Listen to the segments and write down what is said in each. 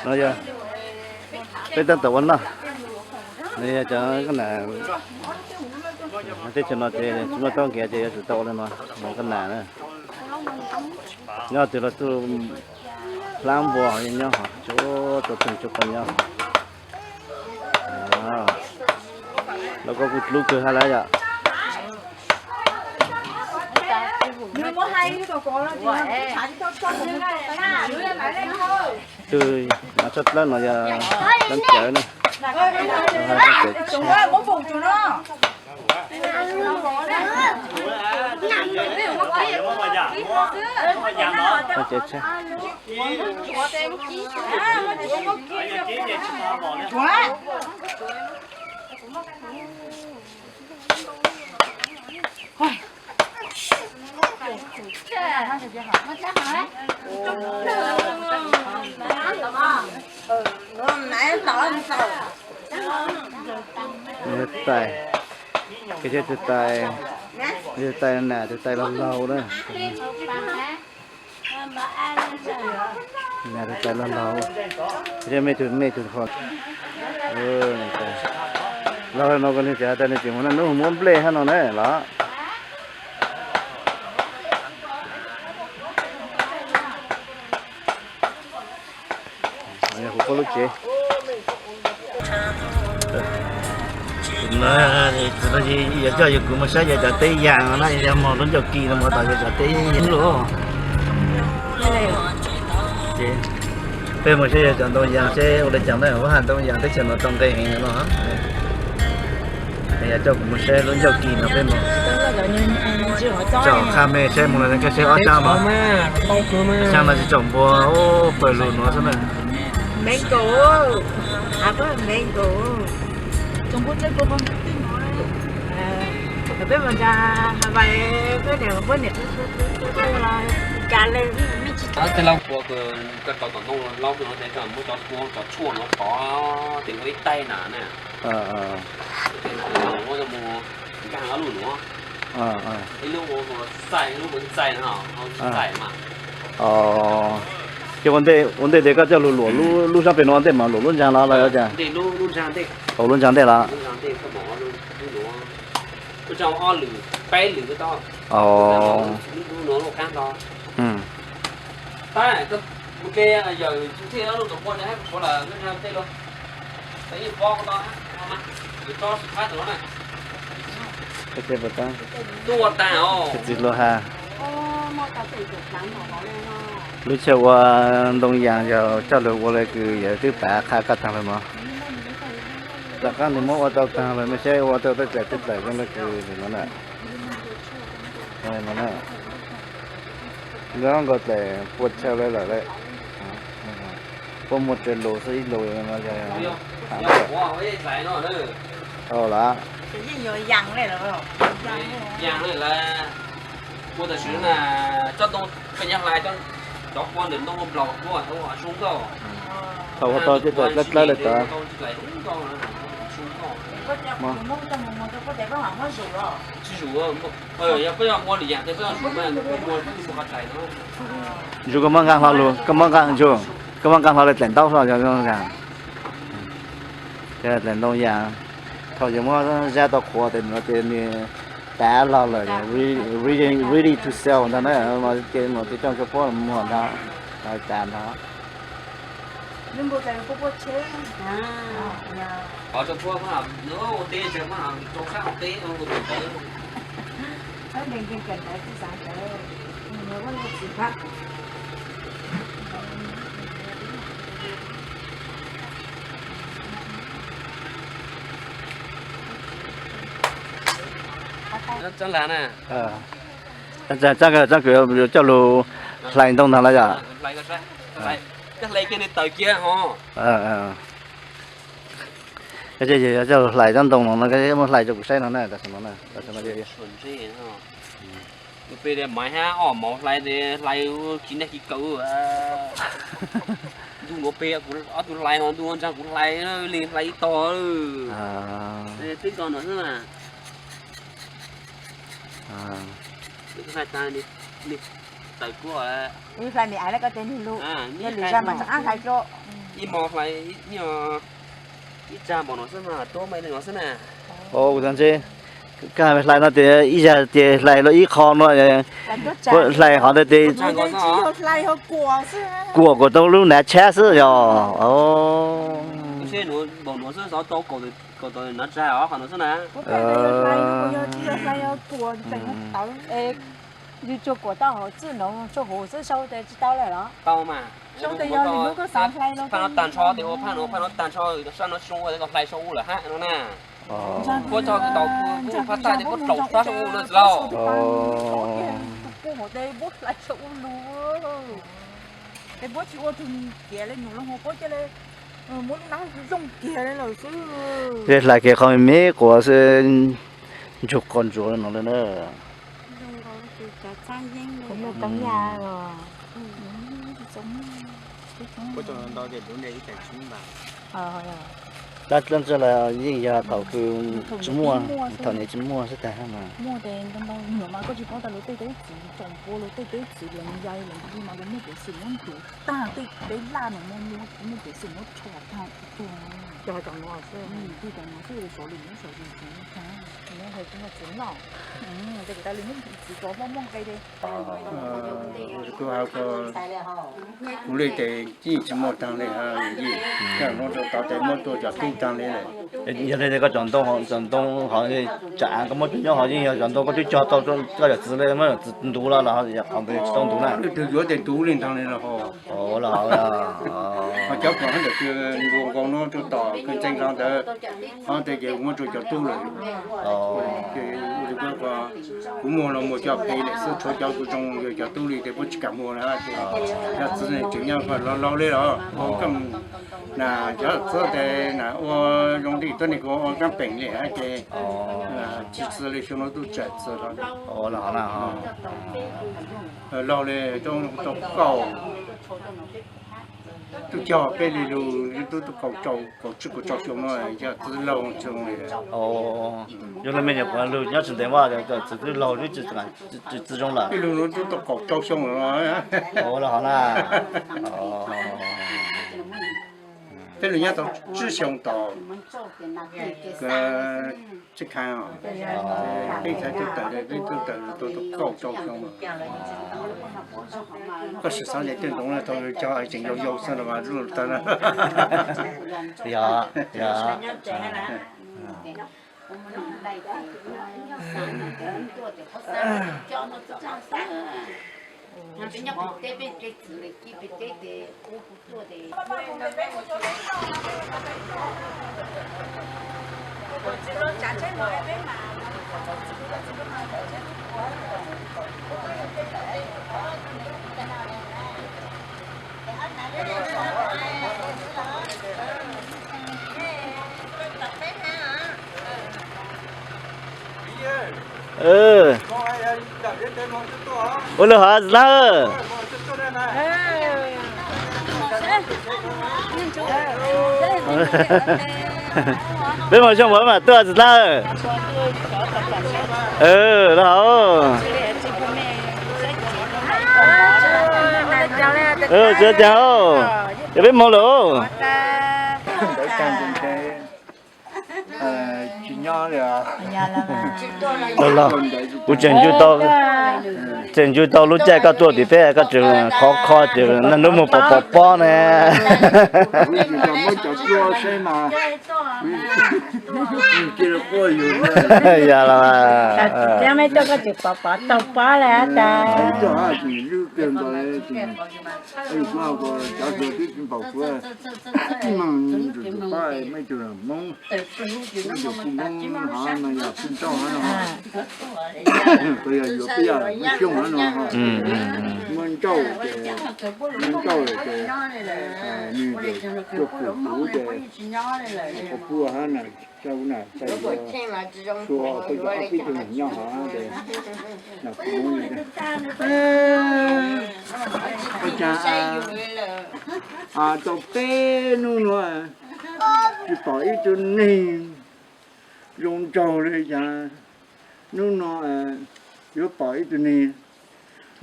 No yog peb tab tom ua noj, no yog cov kab nas, teb chaws no ces tsis muaj txob nkiav ces yuav tsum tau ua li no, no kab nas na. Nyob twg los txuj hlab npua nyob, tsuas tau tug tsuas tau nyob. Los koj kuj hlub kawg hab lawm yom. Tug mas tshaj dlawb no yog dlawb cawv na. Tais, tais, tais nas tais laug laug na. Tais laug laug, mej tug mej tug ho. Laug no kuv nug tias tais nws tseem mus naj nub muab nplej hab no na los. Kuv pab lub tsev. Yuav coj yus kuv mus saib yog cov teb yas no na, yog mog lub ncauj kis no mus tom yog cov teb yas lug. Peb mus saib yog cov ntoo yas seb ua li cas na, ua has ntoo yas teb chaws no tau nqe heev no. Yog coj kuv mus saib lub ncauj kis no peb mus. Tsom qha me saib mus los kaj saib ob sab mas. Xyaa no tsis tsom npua, pawg lug nuav xwb na. Tej laug puas kws koj tau tom ntoo laub no tes muab cov tshuaj no tov tes ua ib taig na na. Tes muab mus nkaag ob lub nuav. Ib lub ua txaij, ib lub ua txaij no, txaij mas. Ces ua ntej tes koj coj lug luam lub sab pem nuav ua ntej mas luam lub ntsaag los los cas? Lub ntsaag ntej los? Lub ntsaag ob lwm peb lwm tau. Lub nuav lub qaab tau. Tab mus ke yawm txug thiaj lub tuam pua no hab kuv lawm lub ntsaag tej lug. Tsis txug lub ha. Lub chaw ua ntoo yaas yog coj lug ua le kws yawg twb pav qha koj taag lawm mog. Tom qaab nwg muab ua tau taag lawm, mej saib ua tau tej dlaim tej dlaim zoo le kws no na. Nkauj nkaus dlaim pua chaw le lawm le. Puab muaj tsawg lus xwb, ib lus no yog los. Thaum ua tau tej dlaim dlawb dlawb le tod. Zuj koj muab nqaa hlo lug, koj muab nqaa hlo, koj muab nqaa hlo le dlaim ntaub hlo, dlaim ntoo yaas. Thaum yog muab zab tau qhuav tes nuav ces nws tav log lawm, ready to sell ntag na, ces nuav ces coj tsua puab muag ntag, tav ntag. Tsaab kws yuav coj lug hlais ntoo ntag los yom? Yuav coj lug hlais tsob ntoo no na, muab hlais rua kuv saib no na, tam sim no na. Peb maiv hab ob mauv hlais, hlais tsis neg kiv kawg. Ntuj nuav peb ob tug hlais no, ntuj nuav ntsaag kuv hlais, le hlais ib tog. Twb tog no xwb mas. Hlais taag, Tawm kuv hlais me aiv na koj tes nws lus, yog lwm zag mas rov qab hlais dua. Ib hmo hlais ib tsag npaum no xwb mas tuab mas li no xwb na. Kuv tau ntshe koj hlais no tias ib zag ces hlais los ib qho no, hlais qhov ntawd ces kuam kuam tau lub nav tshab xwb yog. Yus tsuas kuam tau hauv txwj no, tsuas hauv xwb, sau tes tsis tau lawm los? Tau mas. Sau tes yog lwm hnub koj xav hlais los phaj no tag nrho tes ua phaj no, phaj no tag nrho sab no tsis zoo ua tes koj hlais sau ua lawm hab no na. Puab tso tau kuv phaj tag tes puab tsaus sab sau ua no txiv lauj. Tus kuj hauv tes puab hlais sau ua lug. Tes puab tsis ua tug tiav le num loo hauv puab cia le muab lub nab zoo kiag le lawm xwb. Hlais kiag qhov me me quav xwb, ntsug qos ntsuav no le na. Tab tab ntawd los yeej yog thaum kws tsis muaj, thaum niam tsis muaj xwb tag mas. Muaj tes ntau ntau mas koj tsis paub tas luag tej teb txiv tsoom pua luag tej teb txiv lees yai lees li mas luag muaj peev xwm muab ntuav tag tej teb laj no, muaj muaj peev xwm muab rho tag tuag. Tag cov no xwb, tag cov no xwb, sov lwm hnub sov lwm hnub tag. Hais tsis muaj txiv noj, tes kuv tas lwm hnub txiv tso hlob muaj nqe li. Kuv hais ko, kuv li tes yeej tsis muaj taag li, koj no rau tod tes muab tua cov tub taag li lawm. Yog li tes koj cov ntoo, cov ntoo hov tsam koj muab cov nyob hov yeej yog cov ntoo koj twb cog tau koj cov txiv li, muab txiv ntuv los los qhov ntawd tsis tau ntuv na. Twg yuav tes ntuv li ntaag li los ho. Ho cov ko ntawm kws nkaus no rau tom kws ntxeev zog ntawd, ho tes ces muab rau cov tub lawm. Kuv muag los muag cov pem lawm xwb, tshuav cov kuv zoo yog cov tub li tes puab tsis kam muag lawm ces cov txiv tseem nyob ko laus laus li los ua keej na, cov txiv tes na ua zoo li tuab neeg ko ua kaab peem li hab ces tsis txi li xyoo no tub tsam txi los laug li tau kaum, tub cog peb li lug, tub tub kaum rau kaum tsib kaum rau xyoo no yog txiv laug xyoo li. Yog li me nyuam qhuav lug nyob tsis ntev mas txiv twb laug tsis txi zoo lawm. Peb lug no tub tau kaum rau xyoo lawm. Peb lug nyob tau tsib xyoo tom tsib khav, peb txhais tub tawm, peb tub tawm tau kaum rau xyoo. Koj sim xav tias tej ntoo no tau cog tseem yau yau xwb los mas lub tawg na. Yog, yog. Ua lug hov txiv dlaab. Peb moog xyoo puas mam tuaj txiv dlaab. Lug hov. Txiv caag, yog peb moog lawm. Tsis nyob li. Los, kuv tseem ncu tau, tseem ncu tau lub caij koj tuaj tim peb koj tseem khov kho ces naj nub moog pov pov pob ne. Yog los. Cov mej tuaj koj tseem pov pov tau pob li tas. Mej tug Hmoob, mej tug Hmoob hov no yog phooj ywg hov no, yog yuav peb yog Hmoob Xyooj hov no, muaj nrauj ces, muaj nrauj lawm ces, nws tuaj pum kuv ces, kuv puag hab na, ua peb cov ob peb tug nyob hov ces, ua cas tau peb hnub no tsis pom ib tug neeg zoo nraug li cas, hnub no yuav pom ib tug neeg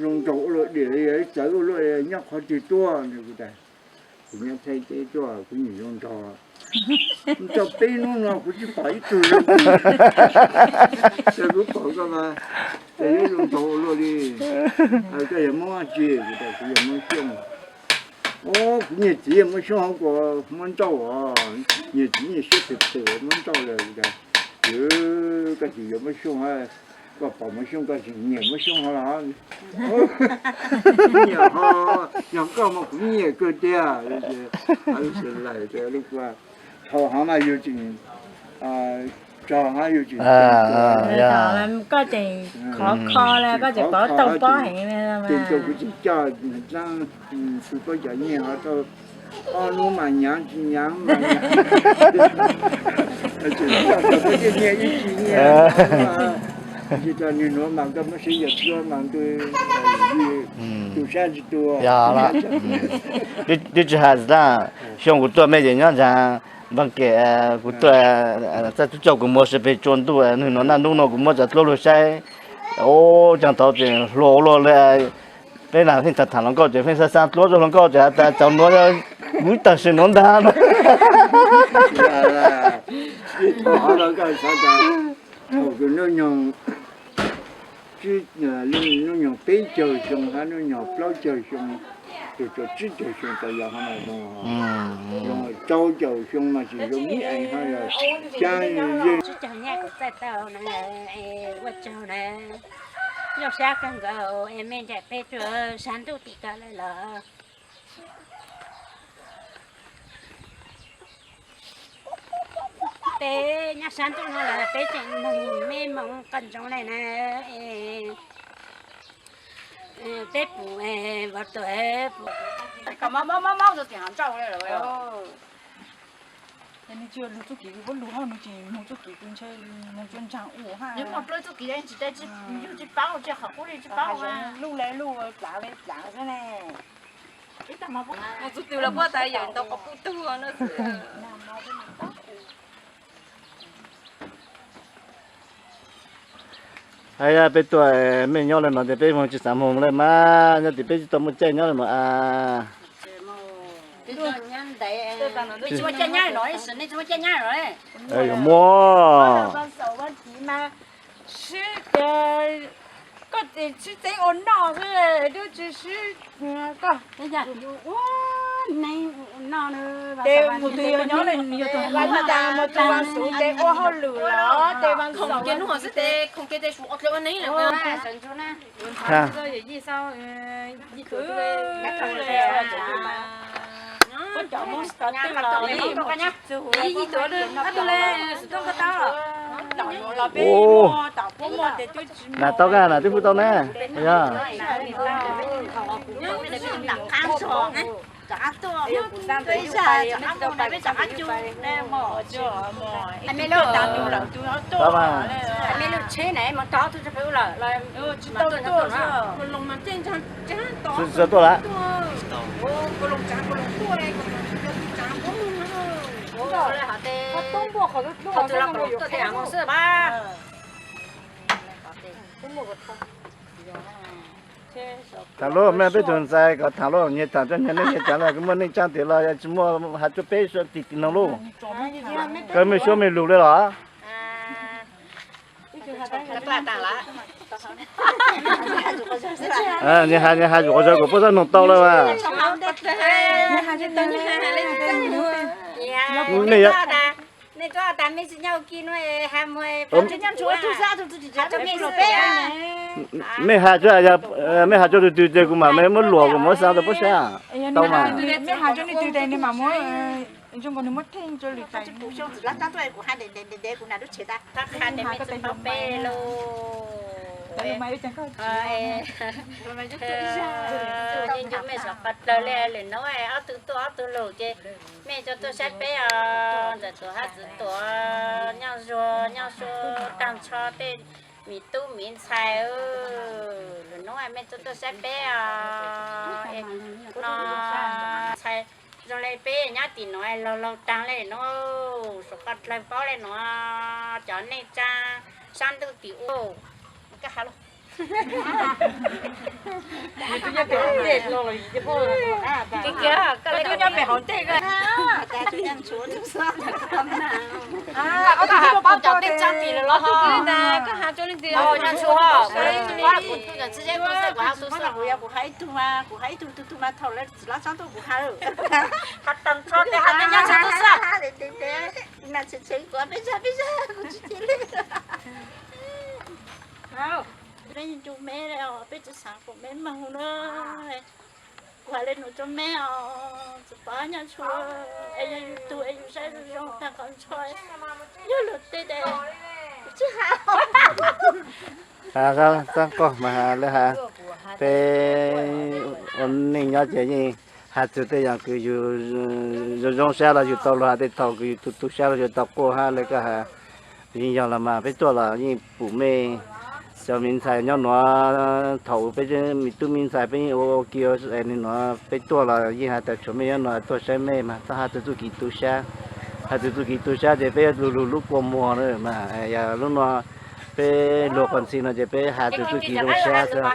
zoo nraug ua luaj diam, txawv ua luaj, nyob qhov twg tuaj no kuv tias. Kuv nyob Thaib teb tuaj kuv nyiam zoo nraug. Tau peb hnub no kuv tsis pom ib tug zoo. Ces kuv pom koj mas, ces zoo nraug ua luaj li. Koj yog Hmoob dab tsi? Kuv tias kuv yog Hmoob Xyooj. Kuv niag txiv yog Hmoob Xyooj hos kuv Hmoob Nrauj os. Niag txiv niag siab phem phem Hmoob Nrauj lawm. Koj tsis yuav Hmoob Xyooj, koj pom Hmoob Xyooj koj tsis nyiam Hmoob Xyooj hos los? Nyiam hos, yog koj mas kuv nyiam kawg tiag. Lawm, thaum hov mas yus tseem, thaum hov yus tseem, koj tseem khov kho la, koj tseem pov tau pob heev. Ces kuv tseem coj xwb pob cov nyiaj hov tau ob hnub mas nyav tsis nyav mas nyav. Tseem coj tau pob cov nyiaj ib tsis nyiaj. Tsis tau nws nuav mas koj muab siv yam tuaj mas ntu, tu sab tsis tua. Twb tsis hais tas, xyoo kuv tuaj mej ces nyob ntag, npaj kem kuv tuaj, txaj tub coj kuv mus sawv peg tsua ntuj, nwg nuav naj nub no kuv muab cov dluab lug saib, ub, caag tau ces hluas ua luaj li. Peb lam pheej tham tham hluas nkauj ces pheej xaav xaav dluab rau hluas nkauj ces has tas cov nuav kuv tag sim nuav ntag no. Hnub nyoog peb caug xyoo hab hnub nyoog plaub caug xyoo, tus tsib caug xyoo tas yog hov no zoo, rau caum xyoo mas tsis zoo ib eeg hab yog xyaa. Tsib caug nyaj kuv txawj tau na, ua tsaug na. Nyob sab kawg nkaus es mej ncaim peb tuaj sab ntuj tim ko lawm los. Peb nyob sab ntuj no los peb tseem moog mej moog qas ntsoov le na. Peb pum vov tuam pum. Nwg tsis lug txuj kev, puab lug hab nwg tsis moog txuj kev, ntshe moog tsuas ntsaag ua hab. Nwg moog dlua txuj kev tsis, yug tsis paub, tsis qhov qub li tsis paub, luj le luj, plaav le plaav xwb ne. Moog txug twg los puab tas yawm ntawd qhov pub tug no. Hab peb tuaj mej nyob le no ces peb moog tsis xaav moog le mas, nyob tim peb tsis tau muaj caij nyob le no as. Yuav muaj. Sib, koj sib txeeb ua noj xwb, twb tsis sib, koj, tes mus twg yog nyob le, yog tus ua tas mus tus Vaas Xuv tes ua hauj lwm los tes Vaas Xuv. Ua, nam tau kag nam twb hu tau na. Yog. Tsis tuaj lawm. Tham luj mej peb tug ntxhais kom tham luj, nyias tham tso nyias neej nyias tsav los kws muaj neej tsaa tim los yog tsis muaj has cuag peb tim tim no luj. Koj mej suab mej lug le los? Nyias has nyias has zuj zuag kuas puab txhob noog tau lawm mas. Mej has, mej has tso tus twg ces kuv mam muab luam kuv muab xa rau puab saib. Tau mas. Mej tso tuaj saib peb os, ntxawm tuam hab txwv tuam, nyob zuag nyob zuag taag nrho tej miv tub miv ntxhais. Lwm nub mej tso tuaj saib peb os, no ntxhais zoo le peb nyob tim no laug laug taag le no, suav qhov dlawg paub le no, cov neej tsaa sab ntuj tim ub. Kuv hais ib tug mas, kuv hais ib tug, tus tus mas thaum lawv txiv hlob txhob tuaj kuv hais, hais tag nrho tes hais tag nrho tus xwb. Ib na tseem tshev kuv peb zag peb zag kuv tsis cia li. Peb ncu me, peb tsis xav kom me moog na. Kuv hais le nuav rua me os, txiv pov nyob tshua, es yog yus tug es yus saib zoo zoo tag qhov ntsho, yog luag tej tes tsis has. Txhob quaj mas lawv has, peb ua neej nyob ces yeej has txug tej yam kws yus zoo zoo sab los yus tau luag has, tej thaum kws yus tu tu sab los yus tau quaj hab. Lawv koj has yeej yog los mas peb tuaj los yeej pum mej cov me ntxhais nyob nuav, thaum peb me tub me ntxhais peb yeej ua ua ke ua es nuav peb tuaj los yeej has tas tshuav mej nyob nuav tuaj saib mej mas txhob has txug txuj kev tu sab. Has txug txuj kev tu sab ces peb yuav lug lug lub kua muag na mas yog lub nuav peb luag qhov ntxhia no ces peb has txug txuj kev zoo sab xwb.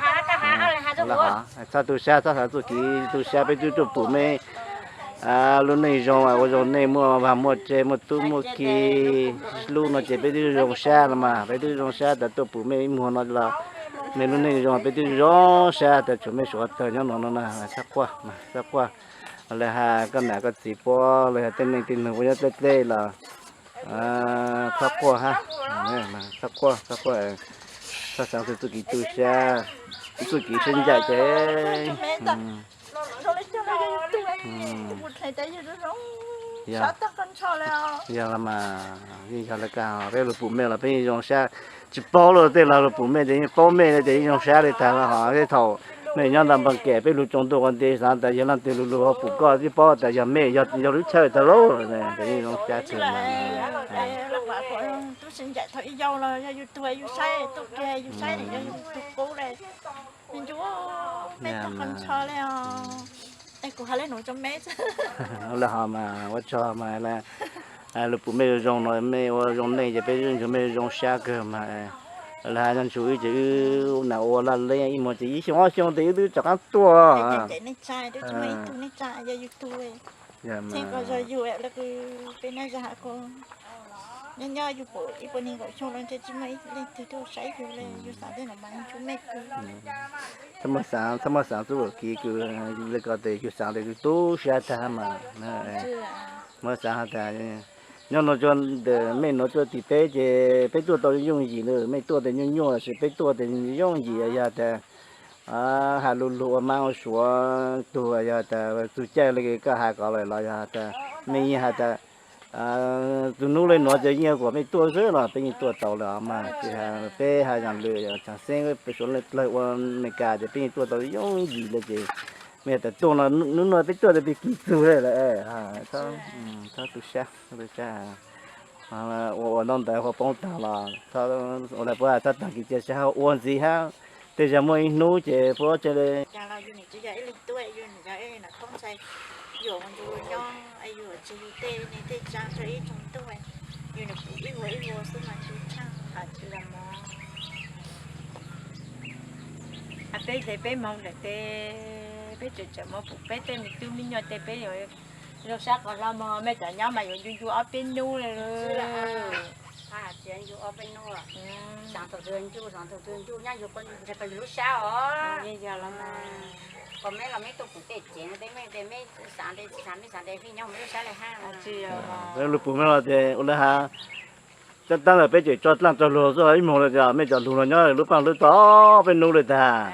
Txhob tu sab, txhob has txuj kev tu sab, peb twb tuaj pum mej lub neej zoo, ua zoo neej muaj vaj muaj tse muaj tub muaj ki hlub no ces peb twb zoo sab los mas, peb twb zoo sab tas tuaj pum mej ib muag no los mej lub neej zoo peb twb zoo sab tas tshuav mej suav tawg nyob no no na. Txhob quaj, txhob quaj. Lawv has koj nam koj txiv puab los yog tej neeg tej nug puab nyob dleb dleb los txhob quaj hab, txhob quaj, txhob quaj, txhob xaav txug txuj kev tu sab, txuj kev sib ncaim ces yog los mas yeej yog lawv kag peb lug pum mej los peb yeej zoo sab, tsis paub lawm tej los lug pum mej ces yeej paub mej ces yeej zoo sab li tag los hos tej thaum mej nyob ntawm npaa kem peb lug tsoo ntuj qhov nti xaav tas yog leej twg lug lug ho pum koj twb paub tas yog mej, yog lub chaw tag lauj, ces yeej zoo sab kawg mas. Tub sib ncaim thaum ib yau los yog yus tug yus saib, tub kiag yus saib yog yus tug qub le. Ncu, peb tag qhov ntsho le os. Es kuv has le nuav rua mej. Ua le hos mas ua tsaug mas lug pum mej zoo zoo no, mej ua zoo neej ces peb ntsug mej zoo sab kawg mas. Lawv has ntsug wb ces wb nam ua laj leeb ib muag ces ib xyoo ob xyoo tes wb twb rov qaab tuaj. Nyob nyob yus pum ib puas neeg nkaum xyoo los ntshe tsis muaj ib leej twg tuaj saib yus le, yus xaav tej no mas ncu mej kawg. Txhob muaj xaav, txhob muaj xaav txuj kev kws le ko tes yus xaav tes yus tu sab tag mas. Muaj xaav has tas nyob nuav tsuas ntawm mej nuav tuaj tim peb ces peb tuaj tau yooj yim na, mej tuaj tes nyuaj nyuaj, tab sis peb tuaj tes yooj yim, yog tas has lug lug ua mab ua suav tug, yog tas txug caij le koj has ko lawm los yog tas mej yeej has tas txug nub le nuav ces yeej kom mej tuaj xwb los peb yeej tuaj tau lawm mas. Tsis has peb has yam lwm tsaam xeeb peb suav dlawg ua Amelikas ces peb yeej tuaj tau yooj yim le ces mej has tas tuaj no, nub nuav peb tuaj tas peb kis txug le lawm. Txhob tu sab, ua ua ntaub ntawv ua poob taag los ua le puab txhob taag kis cia sab, ua ntxiv hab, tej zag muaj ib hnub ces puab tsa le. Cas los yus nim tsis yog ib leeg tuaj, yus nim yog ib leeg nam thoob ntxhais, yus ua ntu nyob, yus tsis yus tej neeg tej tsav rau ib tsoom tuaj, yus nim pum ib vuag ib vuag xwb mas ncu tshaj has tsis los mog. Has peb ces peb moog lawm tes peb tseem tseem moog pum peb tej me tub me nyuam tes peb yuav zoo sab qhov hlo mog, mej cov nyob mas yuav ncu ncu ob peb nub le. Xaav thaum twg ncu, xaav thaum twg ncu, nyob yus ko ntawd ko yus lub sab os. Yog los mas, kom meb los meb tuaj pum tej cev no tej mej tes mej xaav tes tsis xaav, mej xaav tes pheej nyob hauv mej lub sab le hab. Peb lug pum mej los tes ua le has, tab ntawm peb tseem tso dlaaj tso lug xwb, ib moog le mej cov lug los nyob lub paaj lub tod peb nub le tag.